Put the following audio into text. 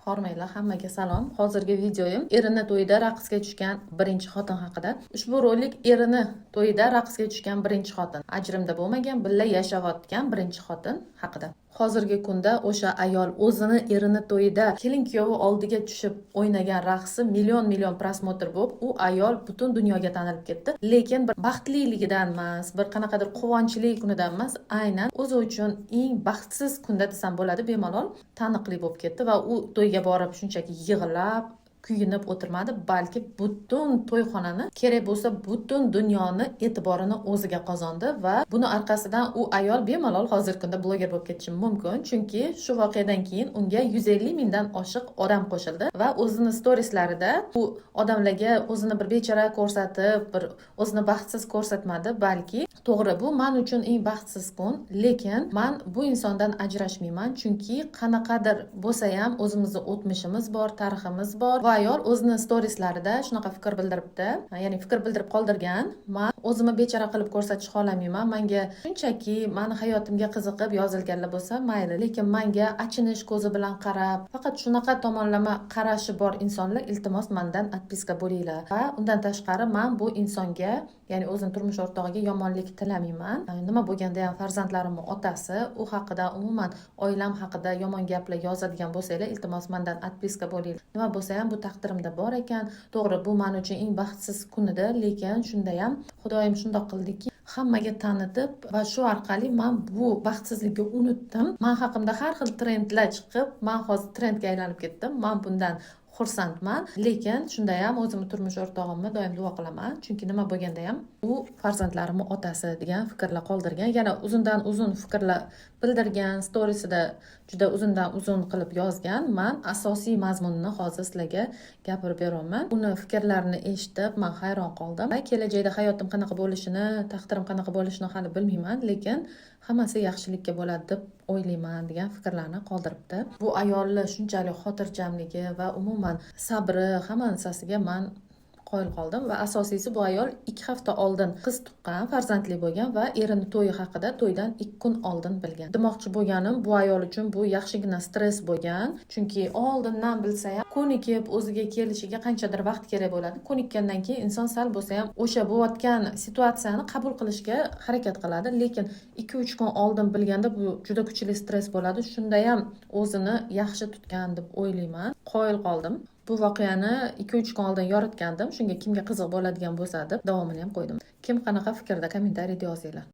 Hormanglar, hammaga salom. Hozirgi videoyim erini to'yida raqsga tushgan birinchi xotin haqida. Ushbu rolik erini to'yida raqsga tushgan birinchi xotin, ajrimda bo'lmagan, birga yashayotgan birinchi xotin haqida. Hozirgi kunda o'sha ayol o'zini erini to'yida kelin kuyovi oldiga tushib o'ynagan raqsi million million просмотр bo'lib, u ayol butun dunyoga tanilib ketdi. Lekin bir baxtliligidan emas, bir qanaqadir quvonchli kunidan emas, aynan o'zi uchun eng baxtsiz kunda desam bo'ladi, bemalol taniqli bo'lib ketdi. Va u to'yga borib shunchaki yig'lab, kuyinib o'tirmadi, balki butun to'yxonani, kerak bo'lsa, butun dunyoni e'tiborini o'ziga qozondi. Va buni orqasidan u ayol bemalol hozirgi kunda bloger bo'lib ketishi mumkin, chunki shu voqeadan keyin unga 150 mingdan oshiq odam qo'shildi. Va o'zini storieslarida u odamlarga o'zini bir bechora ko'rsatib, bir o'zini baxtsiz ko'rsatmadi, balki: "To'g'ri, bu man uchun eng baxtsiz kun, lekin man bu insondan ajrashmayman, chunki qanaqadir bo'lsa ham o'zimizni o'tmishimiz bor, tariximiz bor." Va ayol o'zini storieslarida shunaqa fikr bildiribdi, ya'ni fikr bildirib qoldirgan: "Man o'zimni bechora qilib ko'rsatishni xohlamayman. Manga shunchaki mani hayotimga qiziqib yozilganlar bo'lsa, mayli, lekin manga achinish ko'zi bilan qarab, faqat shunaqa tomonlama qarashi bor insonlar, iltimos, mandan отписка bo'linglar. Va undan tashqari, man bu insonga, ya'ni o'zini turmush o'rtog'iga yomonlik tilamayman. Nima bo'lganda ham farzandlarimni otasi. U haqida, umuman oilam haqida yomon gaplar yozadigan bo'lsanglar, iltimos, mandan отписка bo'linglar. Nima bo'lsa ham bu taqdirimda bor ekan. To'g'ri, bu man uchun eng baxtsiz kun edi, lekin shundayam Xudoyim shundoq qildiki, hammaga tanitib va shu orqali man bu baxtsizlikni unutdim. Man haqimda har xil trendlar chiqib, man hozir trendga aylanib ketdim. Man bundan xursandman, lekin shundayam o'zimni turmush o'rtog'imni doim duo qilaman, chunki nima bo'lganda ham u farzandlarimni otasi", degan fikrlar qoldirgan. Yana uzundan uzun fikrlar bildirgan, storiesida juda uzundan uzun qilib yozgan. Man asosiy mazmunini hozir sizlarga gapirib beryapman. Uni fikrlarini eshitib, man hayron qoldim. Va kelajakda hayotim qanaqa bo'lishini, taqdirim qanaqa bo'lishini hali bilmayman, lekin hammasi yaxshilikka bo'ladi deb o'ylayman, degan fikrlarni qoldiribdi. Bu ayolni shunchalik xotirjamligi va umuman sabri, hamma narsasiga man qoyil qoldim. Va asosiysi, bu ayol 2 hafta oldin qiz tuqqan, farzandli bo'lgan va erini to'yi haqida to'ydan 2 kun oldin bilgan. Demoqchi bo'lganim, bu ayol uchun bu yaxshigina stress bo'lgan, chunki oldindan bilsa ham, ko'nikib, o'ziga kelishiga qanchadir vaqt kerak bo'ladi. Ko'nikkandan keyin inson sal bo'lsa ham o'sha bo'layotgan situatsiyani qabul qilishga harakat qiladi, lekin 2-3 kun oldin bilganda bu juda kuchli stress bo'ladi. Shundayam o'zini yaxshi tutgan deb o'ylayman. Qoyil qoldim. Bu voqeani 2-3 kun oldin yoritgandim, shunga kimga qiziq bo'ladigan bo'lsa deb davomini ham qo'ydim. Kim qanaqa fikrda, kommentariyda yozinglar.